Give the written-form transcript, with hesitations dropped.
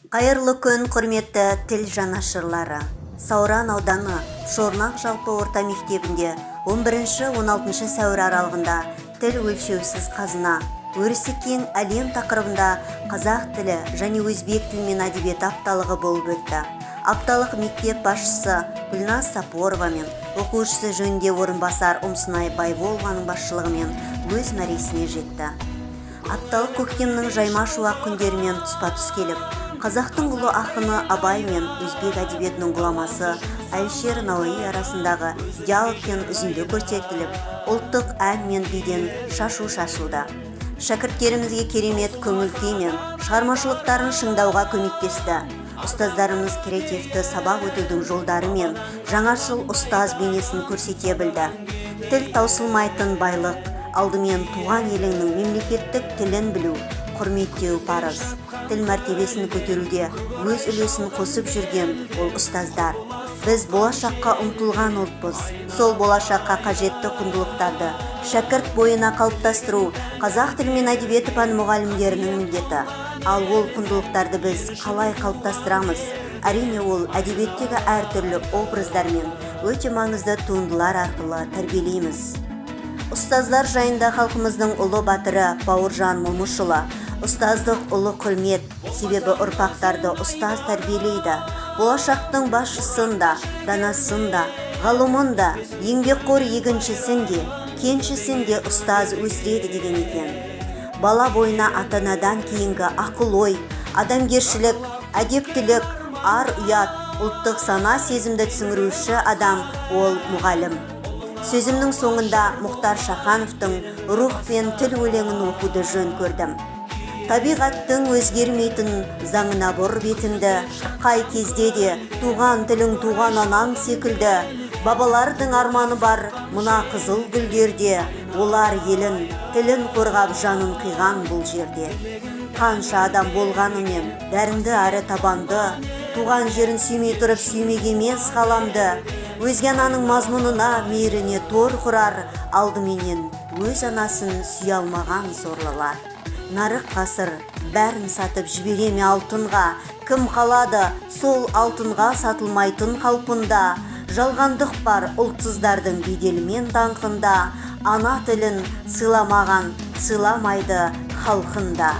Қайырлы күн, құрметті тіл жанашырлары! Сауран ауданы Шорнақ жалпы орта мектебінде 11-16 сәуір аралығында «Тіл – өлшеусіз қазына, өрісі кең әлем» тақырыбында қазақ тілі және өзбек тілі мен әдебиеті апталығы болып өтті. Апталық мектеп басшысы Гүлназ Сапорова мен оқу ісі жөнінде орынбасар Ұмсынай Байболованың басшылығымен өз мәресіне жетті. Апталық көктемнің жайма шуақ күндерімен тұспа-тұс келіп, қазақтың ұлы ақыны Абай мен өзбек әдебиетінің ғұламасы Әлішер Науаи арасындағы диалогпен үзінді көрсетіліп, ұлттық ән мен биден шашу шашылды. Шәкірттерімізге керемет көңіл күй мен шығармашылықтарын шыңдауға көмектесті. Ұстаздарымыз креативті сабақ өтудің жолдары мен жаңашыл ұстаз бейнесін көрсете білді. Тіл – таусылмайтын байлық. Алдымен туған еліңнің мемлекеттік тілін білу, құрметтеу парыз. Тіл мәртебесін көтеруде өз үлесін қосып жүрген ол ұстаздар. Біз болашаққа ұмтылған ұлтпыз. Сол болашаққа қажетті құндылықтарды шәкірт бойына қалыптастыру – қазақ тілі мен әдебиеті пәні мұғалімдерінің міндеті. Ал ол құндылықтарды біз қалай қалыптастырамыз? Әрине, ол әдебиеттегі әртүрлі образдар мен өте маңызды туындылар арқылы тәрбиелейміз. Ұстаздар жайында халқымыздың ұлы батыры Бауыржан Момышұлы: «Ұстаздық – ұлы құрмет, себебі ұрпақтарды ұстаз тәрбиелейді. Болашақтың басшысын да, данасын да, ғалымын да, еңбекқор егіншісін де, кеншісін де ұстаз өсіреді», – деген екен. Бала бойына ата анадан кейінгі ақыл ой, адамгершілік, әдептілік, ар ұят, ұлттық сана сезімді сіңіруші адам ол мұғалім. Сөзімнің соңында Мұхтар Шахановтың «Рух пен тіл» өлеңін оқуды жөн көрдім. Табиғаттың өзгермейтін заңына бұр бетіңді. Қай кезде де туған тілің туған анаң секілді. Бабалардың арманы бар мына қызыл гүлдерде. Олар елін, тілін қорғап, жанын қиған бұл жерде. Қанша адам болғанымен дәрінді әрі табанды, туған жерін сүймей тұрып, сүймек емес ғаламды. Өзге ананың мазмұнына, мейіріне тор құрар, алдыменен өз анасын сүйе алмаған сорлылар. Нарық ғасыр бәрін сатып жібере ме алтынға? Кім қалады сол алтынға сатылмайтын қалпында? Жалғандық бар ұлтсыздардың беделі мен даңқында. Ана тілін сыйламаған сыйламайды халқын да.